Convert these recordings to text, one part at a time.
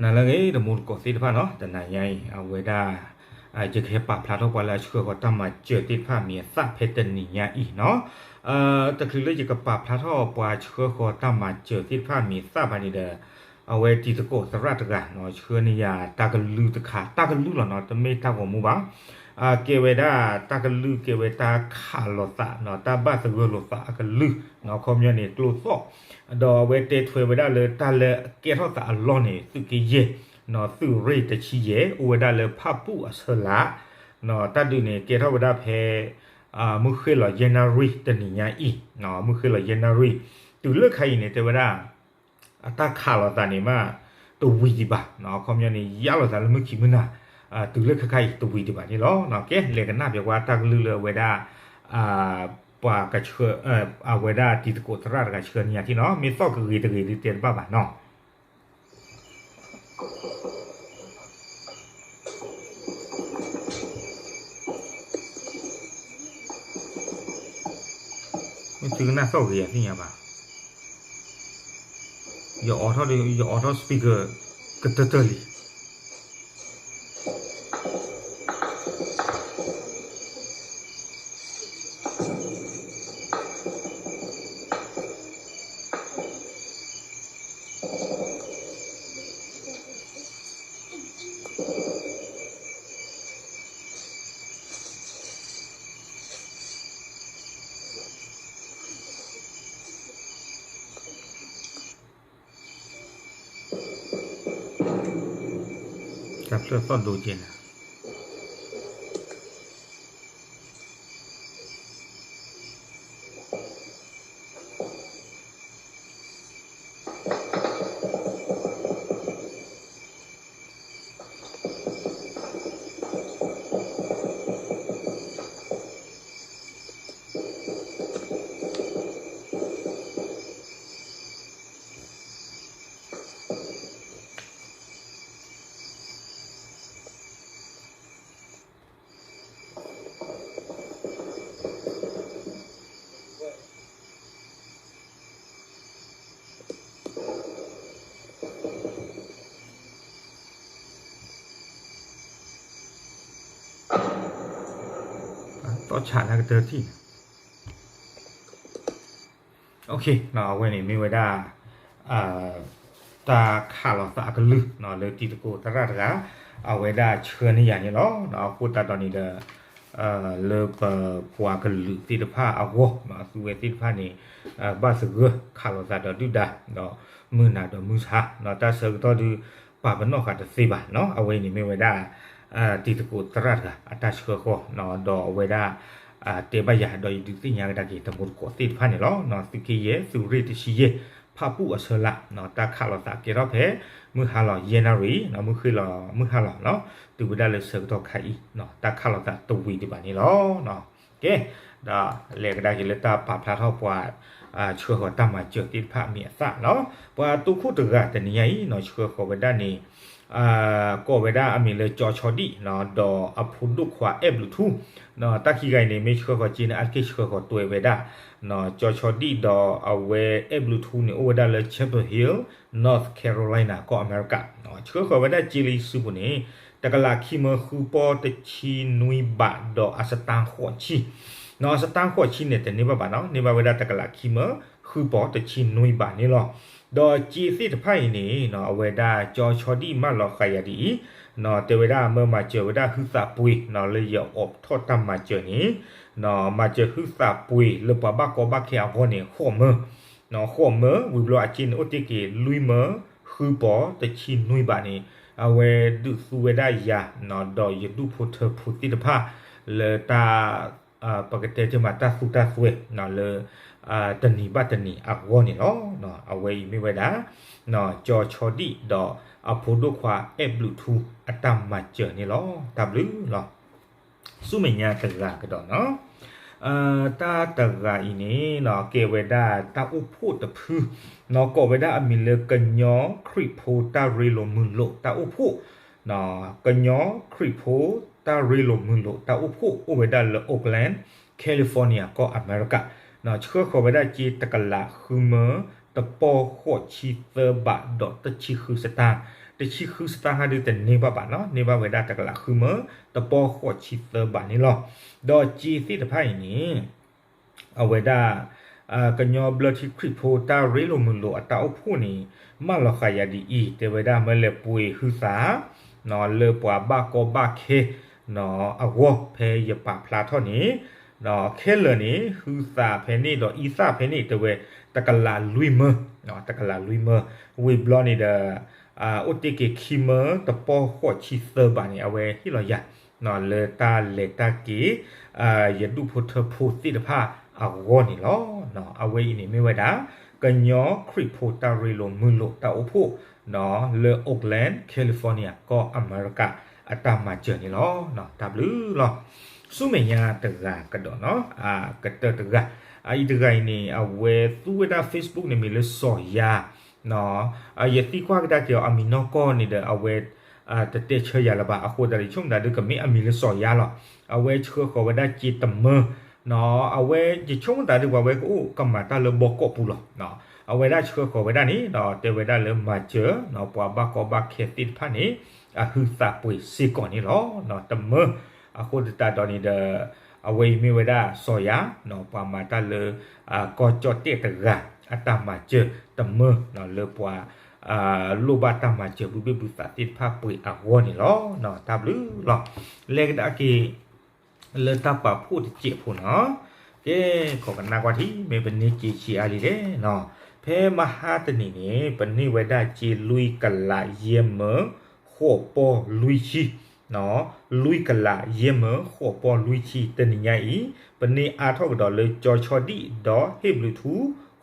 နၤလၢအဂ့ၤ တမူတကိးသ့ၣ်တဖၣ်နီၤ, တနၤညါအံၤ အဝဲဒၣ် ယကဟဲပာ်ဖျါထီၣ်ပှၤလၢအဆှၢဃီၤတၢ်မၤစၢၤသ့ၣ်တဖၣ်မံၤအသၣ်ဖဲတနံၤညါအံၤနီၤ. တချုးလၢယကပာ်ဖျါထီၣ်ပှၤဆှၢဃီၤတၢ်မၤစၢၤသ့ၣ်တဖၣ်မံၤအသၣ်ဘၣ်န့ၣ်ဒီး အဝဲတံၤသကိးသရၣ်တဂၤနီၤ ဆှၢန့ၢ်ယၤတၢ်ကလုၢ်တခါ, တၢ်ကလုၢ်လီၤနီၤ, တမ့ၢ်တၢ်ဂီၤမူဘၣ်. ကဲဝဲဒၣ်တၢ်ကလုၢ် ကဲဝဲတၢ်ခးလိာ်သးနီၤ, တၢ်ဘၣ်သဂၢၢ်လိာ်သးအကလုၢ်နီၤ, အခီပညီန့ၣ် ကျိသီၣ်, ဒီးအဝဲတဲထွဲဝဲဒၣ်လၢတၢ်လၢအကဲထီၣ်သးအလီၢ်န့ၣ် သုးက့ယဲၢ်နီၤ, သုးရ့ၣ်တဆံယဲၢ် အိၣ်ဝဲဒၣ်လၢဖၣ်ပူၣ်အဆၢလၢ်နီၤ, တၢ်ဒုးန့ၣ် ကဲထီၣ်ဝဲဒၣ်ဖဲ မုၢ်ဃ့ၢ်လီၤယဲၢ်နၣ်ရံၣ်တနံၤညါအံၤ, မုၢ်ဃ့ၢ်လီၤယဲၢ်နၣ်ရံၣ်, တုၤလၢခါအံၤန့ၣ် တဲဝဲဒၣ် အတၢ်ခးလိာ်သးန့ၣ်မး တဝံၤဒံးဘၣ်နီၤ, အခီပညီန့ၣ် ယါလိာ်သးလၢမုၢ်ခံမုၢ်နၤ, တုၤလၢခဲခါအံၤတဝံၤဒံးဘၣ်န့ၣ်လီၤ. ကဲ လဲၤကနၣ်ပၠးကွၢ်တၢ်ကလုၢ်လၢအဝဲဒၣ် ပှၤကဆှၢ အဝဲဒၣ်တံၤသကိးသရၣ်တဂၤဆှၢန့ၢ်ယၤထံၣ်နီၤ, မ့ၢ်သီၣ်ကဂ့ၤတဂ့ၤဒုးတဲတဘၣ်ဘၣ်နီၤ. မ့ၢ်သုကနၣ်သီၣ်ဂ့ၤယသ့ၣ်ညါဘၣ်, ယအိးထီၣ်ဒီး ယအိးထီၣ် speaker ကတၢၢ်တၢၢ်လံ. တၢ်ဖျၢၣ်သီၣ်ဒိကဲနၤ သီၣ်ဆးတၢ်ကတၢၢ်ထံၣ်န့ၣ် အဝဲန့ၣ်မ့ၢ်ဝဲဒၣ် တၢ်ခးလိာ်သးအကလုၢ်လၢတံၤသကိးသရၣ်တဂၤ အဝဲဒၣ်ဆှၢန့ၢ်ယၤန့ၣ်လီၤ. အဃိသတးဒီးန့ၣ်ဒီး လၢပပှၤကလုာ်သ့ၣ်တဖၣ်အဂီၢ် အသုဝဲသ့ၣ်တဖၣ်န့ၣ် ဘၣ်သဂၢၢ်ခးလိာ်သးဒီးဒုၣ်ဒါ ဒီးမုၢ်နၤဒီးမုၢ်ဆါ တၢ်ဆၢကတီၢ်ဒုး ပာ်ပနီၣ်ဃာ်တသ့ဘၣ်နီၤ. အဝဲအံၤန့ၣ်မ့ၢ်ဝဲဒၣ် တံၤသကိးသရၣ်တဂၤအတၢ်ဆှၢဃီၤ ဒီးအဝဲဒၣ် တဲဘၣ်ယၤ ဒီးယဒုးသ့ၣ်ညါကဒါက့ၤ တမူတကိးသ့ၣ်တဖၣ်န့ၣ်လီၤ. သုးက့ယဲၢ် သုးရ့ၣ်တဆံယဲၢ် ဖၣ်ပူၣ်အဆၢလၢ် တၢ်ခးလိာ်သးကဲထီၣ်ဖဲ မုၢ်ဟါလီၤယဲၢ်နၣ်ရံၣ် မုၢ်ဃ့ၢ်လီၤမုၢ်ဟါလီၤ တုၤဝဲဒၣ်လၢဆၢကတီၢ်ခါအံၤ တၢ်ခးလိာ်သးတဝံၤဒံးဘၣ်န့ၣ်လီၤ. ကဲ ဒီးလဲၤကဒါက့ၤလၢတၢ်ပာ်ဖျါထီၣ်ပှၤ ဆှၢဃီၤတၢ်မၤစၢၤသ့ၣ်တဖၣ်အမံၤအသၣ်နီၤ. ပှၤတိခိၣ်တဂၤတနံၤညါအံၤနီၤ ဆှၢဃီၤဝဲဒၣ်န့ၣ် ကိးဝဲဒၣ်အမံၤလၢကၠီဆီဒံၣ် ဒီးအဖိဒိၣ်ခွါအဲၣ်ဘျုးထူ တၢ်ခံဂၤအံၤန့ၣ် မ့ၢ်ဆှၢဃီၤက့ၤန့ၣ် အါတက့ၢ်ဆှၢဃီၤတွဲဝဲဒၣ် ကၠီဆီဒံၣ်ဒီးအဝဲအဲၣ်ဘျုးထူန့ၣ် အိၣ်ဝဲဒၣ်လၢ Chapel Hill, North Carolina ကီၢ်အမဲရကၤ ဆှၢဃီၤဝဲဒၣ်က့ၤလၢယစုပူၤန့ၣ် တကလးခံမၢဃုပီၢ်တဆံနွံဘးဒီးအစတါဃိးဆံ နီၤ အစတါဃိးဆံန့ၣ် တန့ၢ်ဘၣ်ဘၣ်နီၤ န့ၢ်ဘၣ်ဝဲဒၣ်တကလးခံမၢဃုပီၢ်တဆံနွံဘးန့ၣ်လီၤ. ဒီးက့ၤသ့ၣ်တဖၣ်အံၤန့ၣ်နီၤ အဝဲဒၣ်ကၠီဆီဒံၣ်မၢလီၤဃာ်ယၤဒ်အံၤ နီၤ တဲဝဲဒၣ်မၢမၤစၢၤဝဲဒၣ်ဟုသးပှ့ၤနီၤ လၢယအိးထီၣ်တၢ်မၤစၢၤန့ၣ် နီၤ မၤစၢၤဟုသးပှ့ၤလၢပှၤဘၣ်ကီဘၣ်ခဲအဂီၢ်န့ၣ် ဃိးမၢ နီၤ ဃိးမၢ ဝံၤဘျီအက့ၤန့ၣ် အိၣ်တ့ၢ်က့ၤလွံၢ်မၢဃုပီၢ်တဆံနွံဘးန့ၣ် အဝဲဒုးသူဝဲဒၣ်ယၤ နီၤ ဒီးယဒူၣ်ဖိထၢဖိသ့ၣ်တဖၣ် လၢတၢ် ပကတဲတ့ၢ်မးတၢ်သူတၢ်သွဲ လၢ တနံၤဘၣ်တနံၤအဂီၢ်န့ၣ်လီၤ. အဝဲအံၤမ့ၢ်ဝဲဒၣ် ကၠီဆီဒံၣ်ဒီးအဖိဒိၣ်ခွါအဲၣ်ဘျုးထူအတၢ်မၤစၢၤန့ၣ်လီၤ. တၢ်ဘျုးလီၤ. ဆူမဲာ်ညါတဂၤကဒီးနီၤ တၢ်တဂၤအံၤန့ၣ်နီၤ ကဲဝဲဒၣ်တၢ်အိၣ်ဖှိၣ်တဖု နီၤ ကိးဝဲဒၣ်အမံၤလၢကညီခရံာ်ဖိတၢ်ရ့လိာ်မုာ်လိာ်တၢ်အိၣ်ဖှိၣ် ကညီခရံာ်ဖိတၢ်ရ့လိာ်မုာ်လိာ်တၢ်အိၣ်ဖှိၣ် အိၣ်ဝဲဒၣ်လၢ Oakland, California ကီၢ်အမဲရကၤ ဆှၢဃီၤဝဲဒၣ်က့ၤတကလးဃုမၢ တပီၢ်ဃိးဆံသၢဘးဒီးတဆံဃုစတၢ် တဆံဃုစတၢ်ဟါဒုတန့ၢ်ဘၣ်ဘၣ်နီၤ, န့ၢ်ဘၣ်ဝဲဒၣ်တကလးဃုမၢ တပီၢ်ဃိးဆံသၢဘးန့ၣ်လီၤ. ဒီးစ့သ့ၣ်တဖၣ်အံၤန့ၣ် အဝဲဒၣ် ကညီဘျၢထံခရံာ်ဖိတၢ်ရ့လိာ်မုာ်လိာ်အတၢ်အိၣ်ဖှိၣ်န့ၣ် မၢလီၤဃာ်ယၤဒ်အံၤ, တဲဝဲဒၣ်မၢလဲၤပှ့ၤဟုသး လၢပှၤဘၣ်ကီဘၣ်ခဲ အဂီၢ် ဖဲယပာ်ဖျါထီၣ်န့ၣ် ခဲလၢာ်န့ၣ် ဟုသးဖဲန့ၣ်ဒီးအံသၣ်ဖဲန့ၣ် တဲဝဲ တကလးလွံၢ်မၢ, တကလးလွံၢ်မၢ, ဝံၤဘျီန့ၣ်ဒီး အိၣ်တ့ၢ်က့ၤခံမၢ တပီၢ်ဃိးဆံသၢဘးန့ၣ် အဝဲဟ့ၣ်လီၤယၤ လၢတၢ်လဲၤတၢ်က့ၤ ယဒူၣ်ဖိထၢဖိသ့ၣ်တဖၣ်အဂီၢ်န့ၣ်လီၤ. အဝဲအံၤန့ၣ်မ့ၢ်ဝဲဒၣ် ကညီခရံာ်ဖိတၢ်ရ့လိာ်မုာ်လိာ်တၢ်အိၣ်ဖှိၣ် လၢ Oakland California ကီၢ်အမဲရကၤ အတၢ်မၤစၢၤန့ၣ်လီၤ. တၢ်ဘျုးလီၤ. ဆူမဲာ်ညါတဂၤကဒီးနီၤ, ကတၢၢ်တဂၤ, အအံၤတဂၤအံၤန့ၣ် အဝဲသူဝဲဒၣ် Facebook န့ၣ်မ့ၢ်လၢစီၤယၤ ယသံကွၢ်ကဒါက့ၤအီၤအမံၤနီၢ်ကီၢ်န့ၣ်ဒီး အဝဲ တတဲဆၢယၤလၢၤဘၣ်. အဃိသတးဒီး ယဆိကမိၣ်သးဒုကမ့ၢ်အမံၤလၢစီၤယၤလီၤ. အဝဲဆှၢဃီၤဝဲဒၣ်စ့တမၢ, အဝဲယဆိကမိၣ်သးဒု ပှၤဝဲကအိၣ်ကမၤတၢ်လၢဘီကီးပူၤလီၤ. အဝဲဒၣ်ဆှၢဃီၤဝဲဒၣ်န့ၣ်ဒီး တဲဝဲဒၣ်လၢမၤစၢၤ ပှၤဘၣ်ကီဘၣ်ခဲသ့ၣ်တဖၣ်န့ၣ် အဟုသးပှ့ၤစ့ၢ်ကီးန့ၣ်လီၤ. တမၢ အဃိသတးဒီးန့ၣ်ဒီး အဝဲအံၤမ့ၢ်ဝဲဒၣ်စီၤယၤ ပှၤမၤတၢ်လၢ ကီၢ်ကၠီၣ်တဲၣ်တဂၤ အတၢ်မၤစၢၤတမၢ လၢပှၤ လိၣ်ဘၣ်တၢ်မၤစၢၤဘုဘ့ၣ်ဘုသးသ့ၣ်တဖၣ်ပှ့ၤအဂီၢ်န့ၣ်လီၤ. တၢ်ဘျုးလီၤ. လဲၤကဒါက့ၤ လၢတၢ်ပာ်ဖှိၣ်တစဲးဖိနီၤ, ကဲ ခိးကနၣ်ကွၢ်ထံ မ့ၢ်ပန့ၢ်စ့ဆံးအါလံလဲၣ်နီၤ, ဖဲမဟါတနံၤန့ၣ် ပန့ၢ်ဝဲဒၣ်စ့လွံၢ်ကလးယဲၢ်မၢ ဃိးပီၢ်လွံၢ်ဆံ လွံၢ်ကလးယဲၢ်မၢ ဃိးပီၢ်လွံၢ်ဆံ တနံၤညါအံၤ ပန့ၢ်အါထီၣ်ကဒီးလၢကၠီဆီဒံၣ်ဒီးဟ့ၣ်ဘျုးထူ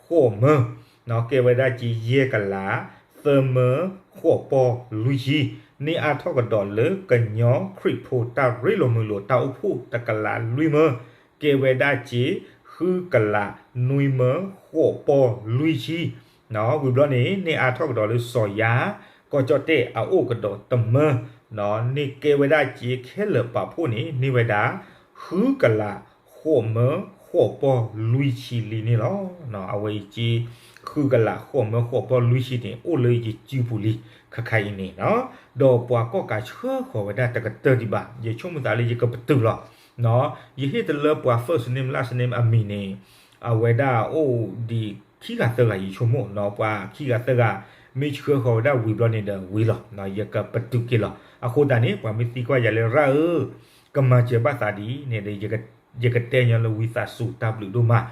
ဃိးမၢ ကဲဝဲဒၣ်စ့ယဲၢ်ကလး သၢမၢ ဃိးပီၢ်လွံၢ်ဆံ, န့ၢ်အါထီၣ်ကဒီးလၢကညီခရံာ်ဖိတၢ်ရ့လိာ်မုာ်လိာ်တၢ်အိၣ်ဖှိၣ်တကလးလွံၢ်မၢ ကဲဝဲဒၣ်စ့ ဃုကလးနွံမၢ ဃိးပီၢ်လွံၢ်ဆံ ဝံၤဘျီန့ၣ် န့ၢ်အါထီၣ်ကဒီးလၢစီၤယၤ ကီၢ်ကၠီၣ်တဲၣ်အအိၣ်ကဒီးတမၢ န့ၢ်ကဲဝဲဒၣ်စ့ခဲလၢာ်ပာ်ဖှိၣ်န့ၣ် န့ၢ်ဝဲဒၣ် ဃုကလးဃိးမၢဃိးပီၢ်လွံၢ်ဆံလံန့ၣ်လီၤ. အဝဲအံၤစ့ ဃုကလးဃိးမၢဃိးပီၢ်လွံၢ်ဆံန့ၣ် အိၣ်လၢယစုပူၤလံ ခါခါအံၤန့ၣ်, ဒီးပှၤကီၣ်ကးဆှၢဃီၤဝဲဒၣ်တကတၢၢ်ဒံးဘၣ် ယဆိကမိၣ်သးလၢယကပတုာ်လီၤ. ယဟ့ၣ်တလၢပှၤ first name last name အမံၤန့ၣ် အဝဲဒၣ်အိၣ်ဒံးခံဂၤသၢဂၤ ယဆိကမိၣ်နီၤ, ပှၤခံဂၤသၢဂၤ မ့ၢ်ဆှၢဃီၤဝဲဒၣ်ဝံၤဘျီန့ၣ်ဒီးဝံၤလီၤ, ယကပတုာ်က့ၤလီၤ. အဃိသတးန့ၣ် ပှၤမ့ၢ်သံကွၢ်ယၤလၢရၣ်ဧၢ, ကမၤစၢၤဘၣ်သးဒ်အံၤန့ၣ်ဒီး ယကတဲညီလၢဝံသးစူၤတၢ်ဘျုးဒိၣ်မး,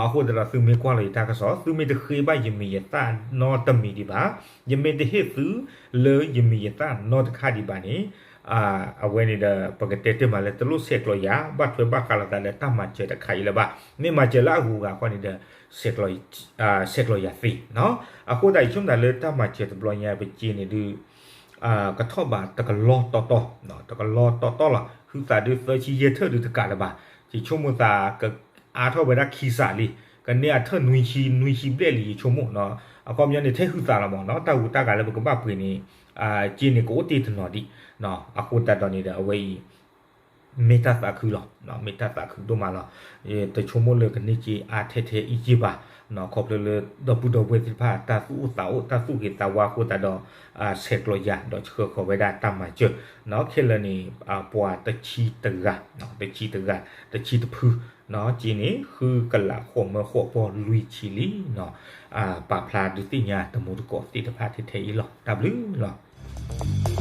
အဃိသတးဒီးသုမ့ၢ်ကွၢ်လီၤယတၢ်ကစီၣ် သုမ့ၢ်တဃ့ဘၣ်ယမံၤယသၣ်နီတမံၤဒံးဘၣ်, ယမ့ၢ်တဟ့ၣ်သုလၢယမံၤယသၣ်နီတခါဒံးဘၣ်န့ၣ် အဝဲန့ၣ်ဒီး ပကတဲတ့ၢ်မးလၢတလိၣ်ဆဲးကျိးယၤ ဘၣ်ထွဲဘၣ်ဃးလိာ်သးလၢတၢ်မၤစၢၤတခါအံၤလၢၤဘၣ်. မ့ၢ်မၤစၢၤလၢအဂုၤအဂၤဃီန့ၣ်ဒီး ဆဲးကျိးယၤသ့နီၤ. အဃိသတး ယဆိကမိၣ်သးလၢတၢ်မၤစၢၤတဘျီညါပစ့န့ၣ်ဒုး ကထီၣ်ဘးတကလီၢ်တီတီ, တကလီၢ်တီတီလီၤ. ဟုသးဒုးသၢဆံယဲၢ်ထၢၣ်ဒုးတကးလၢၤဘၣ်. ယဆိကမိၣ်သးကအါထီၣ်ဝဲဒၣ်ခံစးလံ, ကန့ၢ်အထၢၣ်နွံဆံ နွံဆံဘျဲၣ်လံ ယဆိကမိၣ်နီၤ. အခီပညီန့ၣ် ထဲဟုသးလီၤမးနီၤ, တၢ်ဂုၤတၢ်ဂၤလၢပကဘၣ်ပှ့ၤန့ၣ် စ့န့ၣ်ကအိၣ်တ့ၢ်တနီၤဒံး. အဃိသတးဒီးန့ၣ်ဒီး အဝဲအံၤ မ့ၢ်တၢ်သးခုလီၤ, မ့ၢ်တၢ်သးခုဒိၣ်မးလီၤ. တဆိကမိၣ်လၢကန့ၢ်စ့အါထဲထဲအံၤက့ဘၣ်. ခီဖျိလၢဒီပုၢ်ဒီဝဲၢ်သ့ၣ်တဖၣ် တၢ်သူၣ်အိၣ်သးအိၣ် တၢ်သူၣ်ဂ့ၤသးဝါအဃိသတးဒီး ဆဲးကျိးယၤ ဒီးဆှၢဃီၤဝဲဒၣ်တၢ်မၤစၢၤ ခဲလၢာ်န့ၣ် ပှၤတဆံတဂၤ, တဆံတဂၤ, တဆံတဖု, စ့န့ၣ် ဃုကလးဃိးမၢဃိးပီၢ်လွံၢ်ဆံလံ. ပာ်ဖျါဒုးသ့ၣ်ညါတမူတကိးသ့ၣ်တဖၣ်ထဲထဲအံၤလီၤ. တၢ်ဘျုးလီၤ.